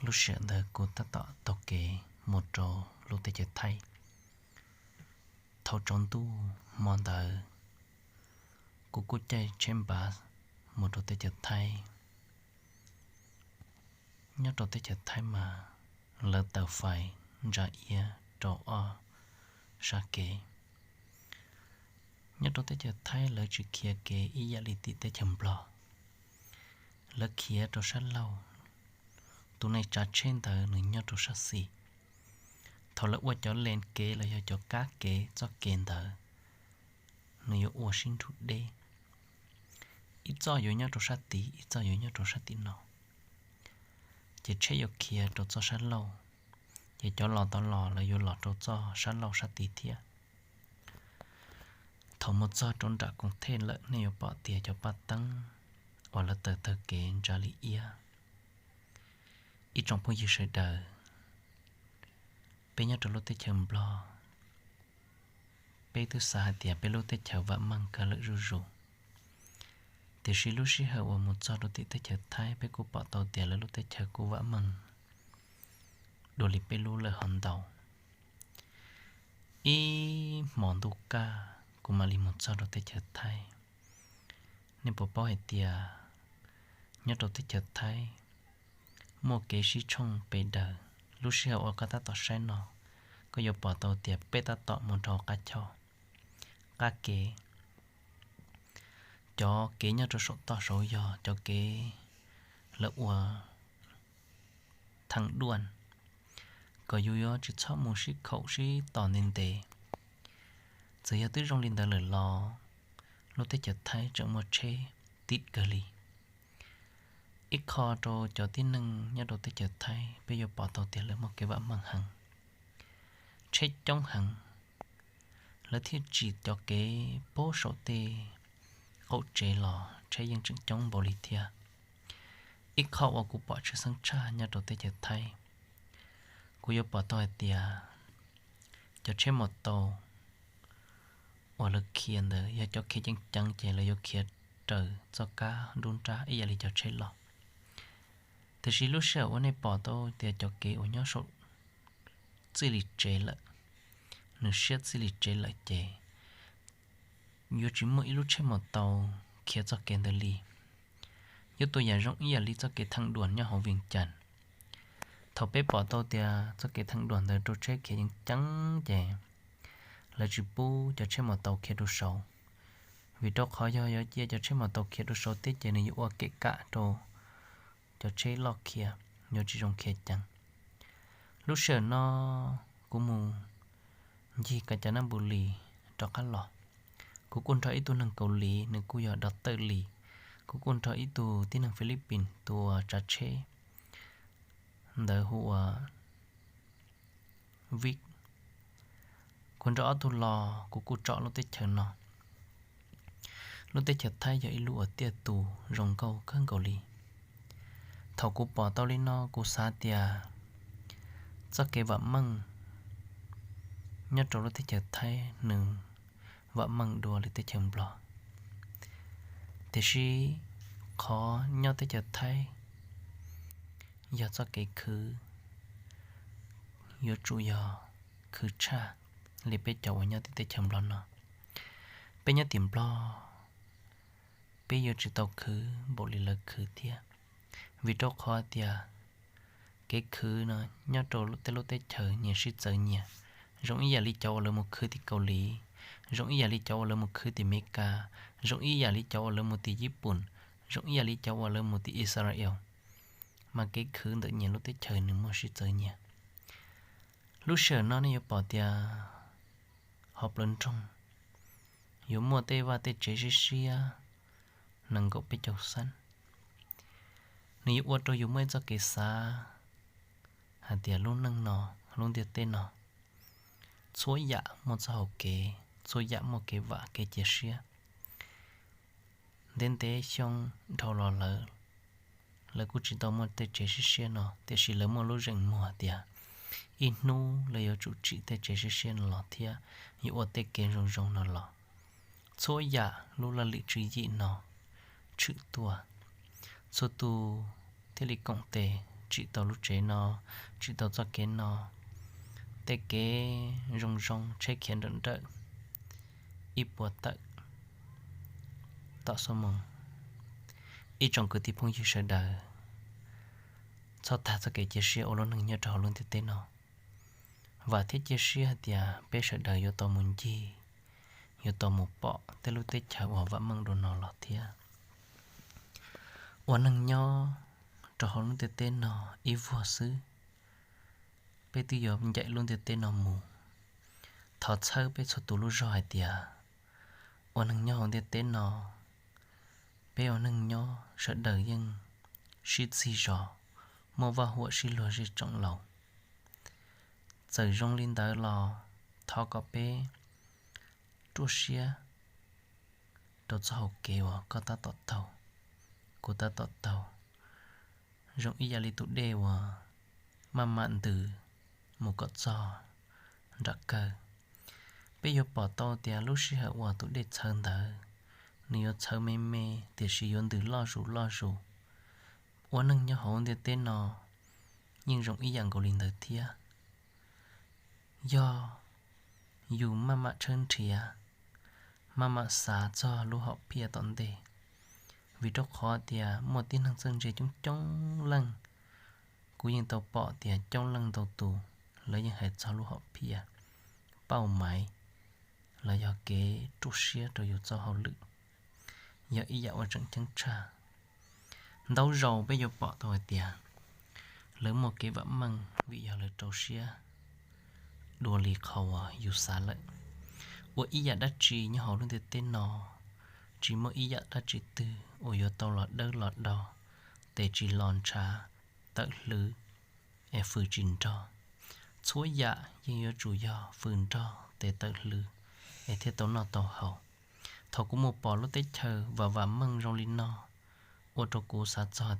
Lub sij hawm ntawd kuv tab tom taug kev mus rau lub teb chaws Thaib. Thaum tsaus ntuj hmo ntawd, kuv kuj caij tsheb npav mus rau teb chaws Thaib. Nyob rau teb chaws Thaib mas lawv taws fais ntsa iab rau ob sab kev. Nyob rau teb chaws Thaib lawv tsis khiav kev ib yam li tim teb chaws Nplog, lawv khiav rau sab laug. Tus neeg tsav tsheb ntawd nws nyob rau sab xis. Thaum lawv ua cov len kev los yog cov kab kev txoj kev ntawd, nws yuav ua sib nrug deb, ib txoj yuav nyob rau sab tid, ib txoj yuav nyob rau sab tim no, ces tsheb yuav khiav rau txoj sab laug, ces cov los tod los lawv yuav los rau txoj sab laug sab tid thiab. Thaum mus txog rau nram koom thej lawm nej yuav pom tias cov paj teeb uas lawv taws taw kev ntsa li iab. Ib tsoom phooj ywg sawv daws, peb nyob rau lub teb chaws Nplog, peb twb xav hais tias peb lub teb chaws vam meej kawg lawm zuj zus, tiam sis lub sij hawm uas mus txog rau tim teb chaws Thaib peb kuj pom tau tias lawv lub teb chaws kuj vam meej dua li peb lub lawm hov ntau. Ib hmos ntuj kaj kuv mam li mus txog rau teb chaws Thaib. Nej puas paub hais tias nyob rau teb chaws Thaib muaj kev sib tshooj pes daws? Lub sij hawm uas koj tab tom saib no, koj yuav pom tau tias peb tab tom mus rau qab choj, qab kev. Cov kev nyob rau saum toj saud yog cov kev lawv ua thaj duaj, kom yus yuav tsis txhob mus sib khaum sib tos ntev ntev. Txawm yog twb zoo li ntawd lawm los lub teb chaws Thaib tseem muaj tsheb tiv kawg li. Ib qho rau cov tib neeg nyob rau teb chaws Thaib peb yuav pom tau tias lawv muaj kev vam meej heev, tsheb coob heev, lawv thiaj tsim cov kev pab saum tej qaum tsev los tsheb yeej tseem coob npaum li thiab. Ib qho uas kuv pom tshwj xeeb tshaj nyob rau teb chaws Thaib, kuv yuav pom tau hais tias cov tsheb mus tau uas lawv khiav ntawd yog cov khiav ceev ceev ces lawv yuav khiav raws txoj kab nruab nrab ib yam li cov tsheb los. Tiam sis lub sij hawm uas nej pom tau tias cov kev uas nyob saum txij li tsev lawm, nws siab txij li tsev lawm ces yuav tsis muaj ib lub tsheb mus tau khiav txoj kev ntawd li. Yuav tua yam zoo ib yam li txoj kev thaj duaj nyob hauv Vias Cas. Thaum peb pom tau tias txoj kev thaj duaj ntawd rau tsheb khiav ceev ceev ces lawv tsis pub cov tsheb mus tau khiav rau saud, vim rau qhov yog yuav cia cov tsheb mus tau khiav rau saud thiab ces nws yuav ua kev kam rau cov tsheb loj khiav, yuav tsis zoo khiav ceev. Lub sij hawm no kuv mus ncig Kanchanaburi rov qab los, kuv kuj nrog ib tug neeg Kaus Lim, nws kuj yog dov tawj li, kuv kuj nrog ib tug tib neeg Philippines tus uas tsav tsheb ntawd hu ua Vik. Kuv nrog ob tug los kuv kuj tsom lub teb chaws no. Lub teb chaws Thaib yog ib lub uas tiaj tus zoo nkauj kawg nkaus li. Thaum kuv pom tau li no kuv xav tias txoj kev vam meej nyob rau lub teb chaws Thaib nws vam meej dua li teb chaws Nplog. Tiam sis qhov nyob teb chaws Thaib yog txoj kev khwv yuav tsum yog khwv tshaj li peb cov uas nyob tim teb chaws Nplog no. Peb nyob tim Nplog, peb yuav tsis tau khwv npaum li lawv khwv thiab, vim rau qhov tias kev khwv no nyob rau tej lub teb chaws nyias sib txawv nyias, zoo ib yam li cov uas lawv mus khwv tim Kaus Lim, zoo ib yam li cov uas lawv mus khwv tim Amelikas, zoo ib yam li cov uas lawv mus tim Yiv Pum, zoo ib yam li cov uas lawv mus tim Israel, mas kev khwv ntawm nyias lub teb chaws nws muaj sib txawv nyias. Lub sij hawm no nej yuav pom tias hauv plawv nroog yuav muaj tej vaj tej tsev siab siab nees nkaum peb caug xab. Nws yuav ua rau yus muaj ib txoj kev xav hais tias lub neej no, lub ntiaj teb no, txhua yam muaj txoj hau kev, txhua yam muaj kev vam kev cia siab. Ntev ntev xyoo dhau los lawm, lawv kuj tsis tau muaj tej tsev siab siab no, tiam sis lawv muaj lub zeem muag tias ib hnub lawv yuav tsum tsim tej tsev siab siab no los thiab yuav ua tej kev zoo zoo no los. Txhua yam lub laj lim tswv yim no tshwm tuaj, txhua tus thiaj li koom tes tsim tau lub tsev no, tsim tau txoj kev no, tej kev zoo zoo tsheb khiav nrawm nrawm, ib puas tawm tom xuab moos. Ib tsoom kwv tij phooj ywg sawv daws, txhob tag txoj kev cia siab ua lub neej nyob rau hauv lub ntiaj teb no. Vam thiab cia siab hais tias peb sawv daws yuav tau mus ncig, yuav tau mus pom tej lub teb chaws uas vam meej dua no los thiab. Ua neej nyob rau hauv lub ntiaj teb no ib vuag xwb, peb twb yuav ncaim lub ntiaj teb no mus. Thov txhawb peb txhua tus lub zog hais tias ua neej nyob hauv ntiaj teb no, peb ua neej nyob sawv daws yeej sib txig zos, muaj vaj huam sib luag zej tsoom laus. Txawm zoo li ntawd los thov kom peb ruaj siab rau txoj hau kev uas koj tab tom taug, kuv tab tom taug. Zoo ib yam li tus dej uas maj mam ntws mus kom txog nram kawg. Peb yuav pom tau tias lub sij hawm uas tus dej txhawv ntawd, nws yuav txhawv me me tiam sis yuav ntws loj zus loj zus. Ua neej nyob hauv ntiaj teb no yeej zoo ib yam nkaus li ntawd thiab. Yog yus maj mam tshawb nrhiav, maj mam xav txog lub hom phiaj tom ntej, vim rau qhov tias muaj tib neeg txawj ntse coob coob leej, kuv yeej tau pom tias coob leej ntau tus lawv yeej hais txog lub hom phiaj, pauj maiv, los yog kev ruaj siab rau yus txoj hauj lwm. Yog ib yam uas tseem ceeb tshaj. Ntau zaus peb yuav pom tau hais tias lawv muaj kev vam meej vim yog lawv rau siab dua li qhov uas yus xav lawm. Ua ib yam dab tsi nyob hauv lub ntiaj teb no, tsis muaj ib yam dab tsi twg uas yuav tau los dawb los do, tes tsis los ntshav, tawm hlwv, es fws tsis nrog. Txhua yam yeej yuav tsum yog fws nrog tes tawm hlwv es thiaj tau noj tau haus. Thaum kuv mus pom lub teb chaws vam vam meej zoo li no, ua rau kuv xav txog